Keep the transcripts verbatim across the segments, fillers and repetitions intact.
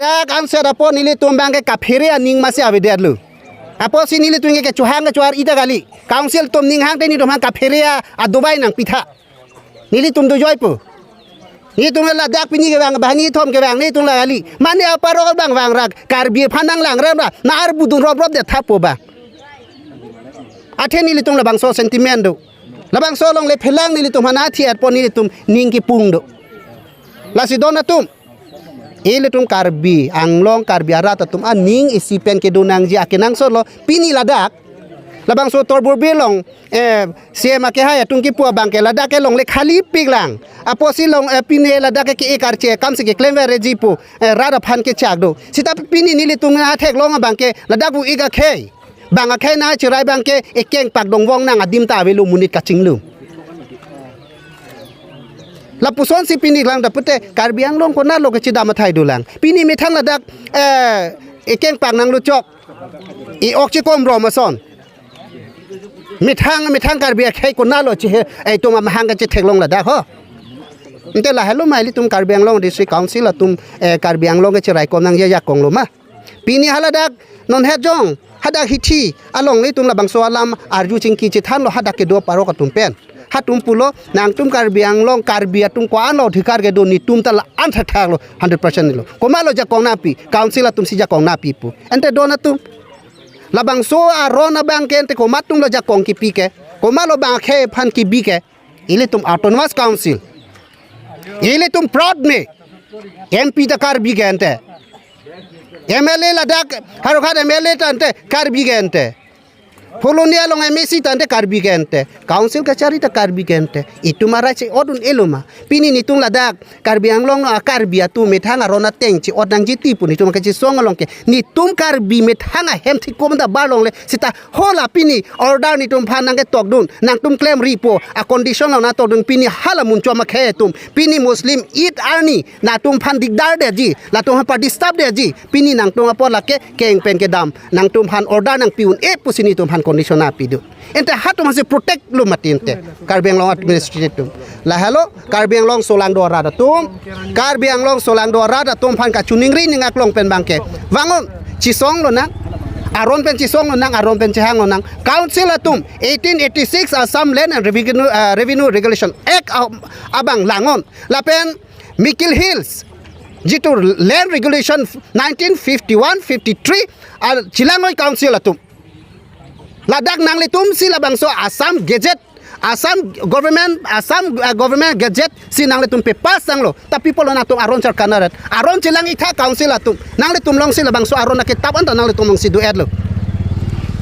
Dak anset apot nelitum abangke kaphere aning masi avedetlo. Apotsi nelitum ke kechohang kechohar ita kali. Council atum ninghang te nelitum aphan kaphere a-, adovai nangpitha. Nelitum dojoipo. Nelitum ladak pini kevang, banghini kethom kevang, nelitum la kali. Mane apar abang vangra, Karbi aphan nanglangrem ra, na-ar budun rop rop dethapo ba. Athe nelitum labangso sentiment do. Labangso alongle phelang nelitum aphan athi apot nelitum ning kipung do. Lasi don atum. Ilitum Karbi Anglong, Karbi arat atum aning isi pen kedo nangji akenangsot lo pini ladak. Labangso Uttar Borbil along, eh, C M akehai atum kipu abangke ladak ke longle khali piklang. Apotsi long, eh, pine ladak ke ke-ik arche kamsi keklem vereji pu, eh, rat aphan kechak do. Seta pini nelitum atheklong abangke ladak vo-ik akhei. Bang akhei nangcherai abangke ekeng pak dongvong nang adim ta avelo monit kachinglu. Lapusonsi pini lang da pute Karbi Anglong konatlo kechedam athai dolang. Pini methang ladak, eh, ekeng pak nangluchok. E-ok chikom rom ason. Methang, methang Karbi akhei konatlo chehe, eh, itum amahang kachetheklong ladak ho. Ante lahelo ma ilitum Karbi Anglong District Council atum, eh, Karbi Anglong kacheraikom nangji ajakong lo ma. Pini haladak non het jong, hadak hithi along nelitum labangso alam arju chingki chethanlo hadak kedo parok atum pen. Hatum pulo, nangtum Karbi Anglong, Karbi atum ko-anlo adhikar kedo, netum ta la-an thakthak lo, hundred percent lo. Komatlo jakong nangpi, council atumsi jakong nangpi pu. Ante don atum. Labangso aron abangke ante komat atumlo jakong kipi ke. Komatlo bang akhei aphan kibi ke. Ilitum Autonomous Council. Ilitum proud me. M P ta Karbi ke ante. M L A ladak, Howraghat M L A ta ante Karbi ke ante. Phuloni along M A C ta ante Karbi ke ante. Council kachari ta Karbi ke ante. Itum arai che-ot un-elo ma. Pini netum ladak Karbi Anglong along a-Karbi atum methang aron ateng che-ot nangji ti pu netum kachesong along ke. Netum Karbi methang ahem thik komda bar longle seta hala pini order netum aphan nangketok dun, nangtum klemri pu a-condition along nangtok dun pini hala munchom akhei atum. Pini Muslim Eid arni nangtum aphan dikdar detji, nangtum aphan pa-disturb detji. Pini nangtum apot lake keng pen kedam, nangtum aphan order nangpi un-e pusi netum aphan condition nangpi dun. Ante hatum aphansi protect lo mati ante Karbi Anglong administrative atum. Lahelo Karbi Anglong solangdo arat atum, Karbi Anglong solangdo arat atum aphan kachiningri ning aklong pen abangke. Vangon chesong lonang, aron pen chesong lonang, aron pen chehang lonang. Council atum eighteen eighty-six Assam Land and Revenue, uh, Revenue Regulation Act ab-, abang langon. Lapen Mikir Hills jitu Land Regulation nineteen fifty-one fifty-three, ah, chelang noi council atum. Ladak nanglitumsi labangso Assam Gazette, Assam government, Assam, uh, government gazette si nanglitum pe-pass tanglo. Ta pi apotlo nangtum aron charkana ret. Aron chelang-iktha council atum. Nanglitum alongsi labangso aron aketap anta nanglitum alongsi do-etlo.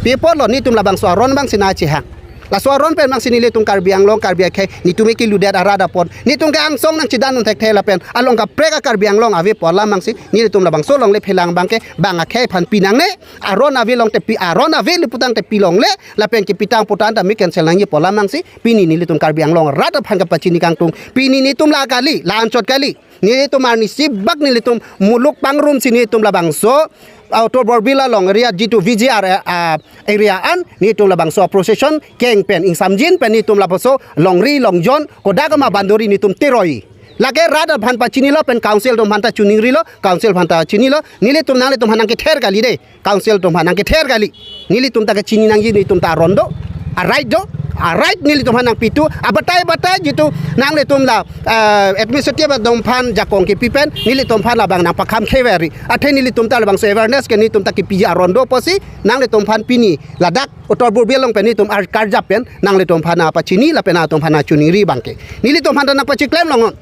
Pi apotlo netum labangso aron abangsi nangchehang. Laso aron pen abangsi nelitum Karbi Anglong, Karbi akhei, netum ekeludet arat apot. Netum ke angsong nangchedan un thekthe lapen along kaprek a-Karbi Anglong ave pu alam abangsi nelitum labangso alongle phelang abangke bang akhei aphan pi nangne. Aron ave long te pi, aron ave le pu tangte pi longle, lapen kepi tang pu tangte mi cancel nangji pu alam abangsi, pini nelitum Karbi Anglong arat aphan kapachini kangtung, pini netum la kali, la anchot kali, nelitum arnisi bak nelitum muluk pangrumsi netum labangso, ah, Uttar Borbil along area jitu V G R, ah, area an, netum labangso procession, keng pen, ingsamjin pen netum labangso, longri, longjon, kodak ma bandori netum teroi. Lake rat aphan pachinilo pen council atum aphan ta chiningrilo, council aphan ta chinilo, nelitum nanglitum aphan nangkether kali de. Council atum aphan nangkether kali. Nelitum ta kachini nangji netum ta aron do, a-right do, a-right nelitum aphan nangpi tu, abatai batai jitu nanglitum la, eh, administrative atum aphan jakong kepi pen, nelitum aphan labang nangpakham kheveri. Athe nelitum ta labangso awareness ke netum ta kepiji aron do pusi, nanglitum aphan pini ladak Uttar Borbil along pen netum ar karjap pen, nanglitum aphan nangpachini, lapen nangtum aphan nangchiningri abangke. Nelitum aphan ta nangpachiklem longon.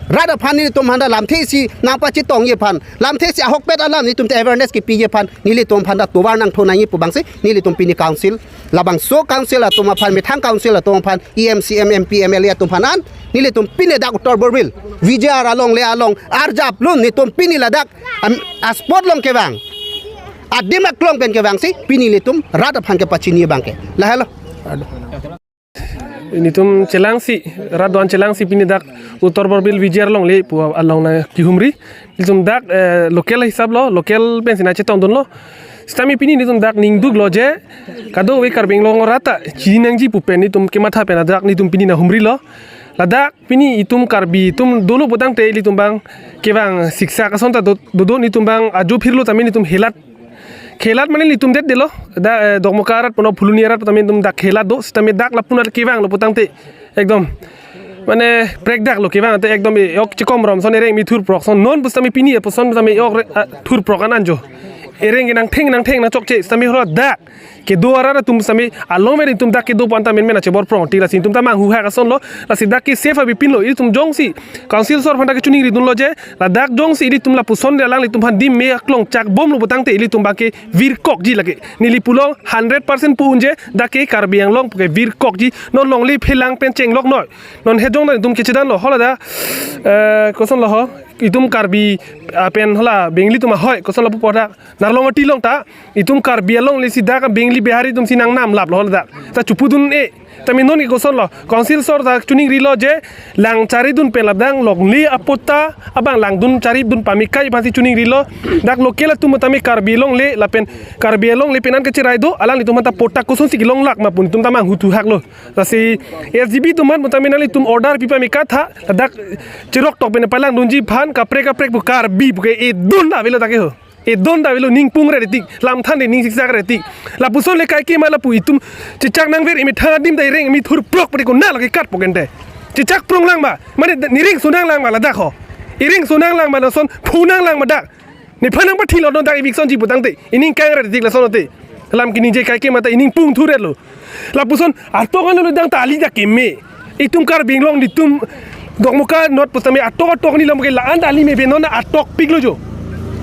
Rat aphan nelitum aphan ta lamthe isi nangpachitongji aphan, lamthe isi ahokpet alam netum ta awareness kepiji aphan, nelitum aphan ta tovar nangthu nangji pu abangsi, nelitum pini council, labangso council atum aphan, methang council atum aphan, E M, C M, M P, M L A atum aphan an, nelitum pini dak Uttar Borbil, V G R along le along, arjap lun netum pini ladak, am, a-spot along kevang. Adim aklong pen kevangsi, pini nelitum rat aphan kepachini abangke. Lahelo. Netum chelangsi, rat do-an chelangsi pini dak Uttar Borbil V G R along le pu along nangkehumri. Netum dak, eh, local hisap lo, local pensi nangchetongdunlo. Sitame pini netum dak ningduklo je, kadokave Karbi Anglong arat ta chini nangji pu pen netum kematha pen dak netum pini nanghumrilo. Ladak pini itum Karbi itum dolo putangte ilitum abang kevang siksak ason ta do- dodo, nelitum abang ajo phirlo tame nelitum helat. Helat mane nelitum det delo. Da, eh, Dokmoka arat puno Phuloni arat tame nelitum dak helat do. Sitame dak lapu-an kevanglo putangte ekdom mane prekdaklo kevang ante ekdom e-ok chikom rom son ereng mi thurprok son non pusitame pini apuson pusitame e-ok re-, ah, thurprok an anjo. Ereng kenangtheng nangtheng nangchokche sitame holo dak kedo arat atum sitame along meri tum dak kedo pon ta menmen ache bor prong ti lasi tum ta manghuhak asonlo. Lasi dak ke safe abi pinlo ilitum jongsi council sor aphan dak kechoningri dunlo je ladak jongsi ilitum lapuson de alanglitum aphan dim me aklong chak bomlo putangte ilitum abang ke virkokji lake. Neli pulo hundred percent pu-un je dak ke Karbi Anglong ke virkokji. Non longle phelang pen chenglok noi. Non hejong na itum kechedanlo holo da, eh, kosonlo ho. Itum Karbi, ah, pen hola Bengali atum ahoi kosonlo pu poda. Narlong ati long ta, itum Karbi along le si dak Bengali Bihari atum si nangnamlaplo holo da. Ta chopudun-e, tame non ke kosonlo. Council sor ta choningrilo je lang charidun pen labang longle apatta abang langdun charidun pame kai aphansi choningrilo. Dak local atum tame Karbi along le lapen Karbi along le pen an kacherai do, alanglitum aphan ta patta kosonsi kelonglak ma pu nelitum ta manghu thuhaklo. Lasi S G B atum aphan tame nanglitum order pi pame katha, ladak cherok tok pen palangdunji aphan kaprek kaprek pu Karbi pu ke edon ta avelo dak ke ho. Edon ta avelo, ning pung re tik, lam than de ning siksak re tik. Lapuson le kaike ma lapu itum chechak nangver imi thang adim ta ereng mi thurprok pari ko na lake kat pokente. Chechak prong lang ma, mane nireng sonang lang ma ladak ho. Ereng sonang lang ma lason phunang lang ma dak. Nephan nangpathilo non dak eviction ji putangte. Ining kang re tik lason te. Lam kiningje kaike ma ta ining pung thurelo. Lapuson atok anlo dang ta ali dak keme. Itum Karbi Anglong nelitum Dokmoka North pusitame atok atok ni lam ke la-an ta ali me be non atok piklo jo.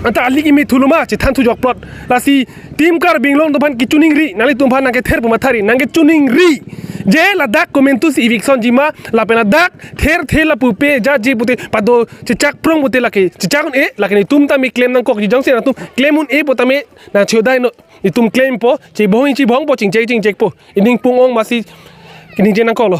Anta ali keme thulo ma chethan thujok plot. Lasi itum Karbi Anglong atum aphan kechoningri, nanglitum aphan nangkether pu mathari, nangkechoningri. Je ladak komantusi eviction ji ma, lapen ladak therthe lapu pe ja ji pute pado chechak prong pute lake. Chechak un-e, lake nelitum tame claim nangkokji jongsi nangtum claim un-e putame nangchodai no. Itum claim po, chibong chibong po, chingchek chingchek po. Ining pung-ong masi kiningje nangkoklo.